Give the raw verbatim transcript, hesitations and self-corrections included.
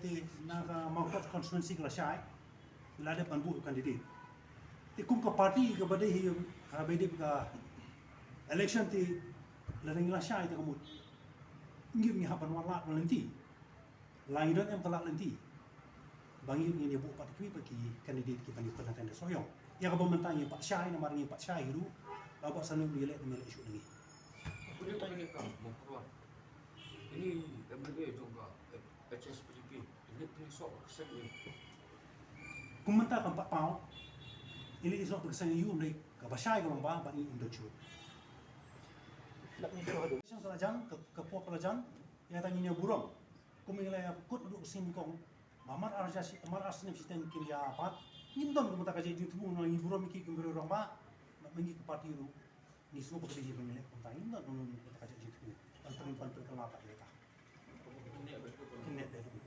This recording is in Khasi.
Te na ka Mawkyrwat constituency ka la shai, la dep ban buh candidate. Te kum ka party kaba dei hi, ha, ba dei ka election te la dang la shai te ka mut. Ngi ngi hap ban wad lad lynti. La ngi don em ka lad lynti. Ba ngi ngi buh pat ki, pat ki candidate kiban ïakut na tender sohïong. Ïa kaba mynta ngi pat shai namar ngi pat shai hi ruh. Ba ba sanu ngi leh ngi leh shuh ngi. Ini M L A jong ka H S P D P. Ini pynlong sok ka seng ini. Kum mynta kam pat paw. Ini isok ka seng ïa u, ym dei kaba shai ka long ba, ba ngi im da shuh. Seng ka la jan, ka, ka pok ka la jan. Ïa ta ngi ïa burom. Kum ngi la ïa kut duk sim kong. Ba mar ar ja shi, mar ar snem shiteng kin ïa pat. Ngim don kumta ka jingthmu na ngi burom ki kum burom ba. Na ngi ka party ruh. Ngi sngewbha ka jingthmu ngi leh kumta. Ngim don kumta ka jingthmu. Ban pyn, ban pynkylla pat ïa ka. Kine ba.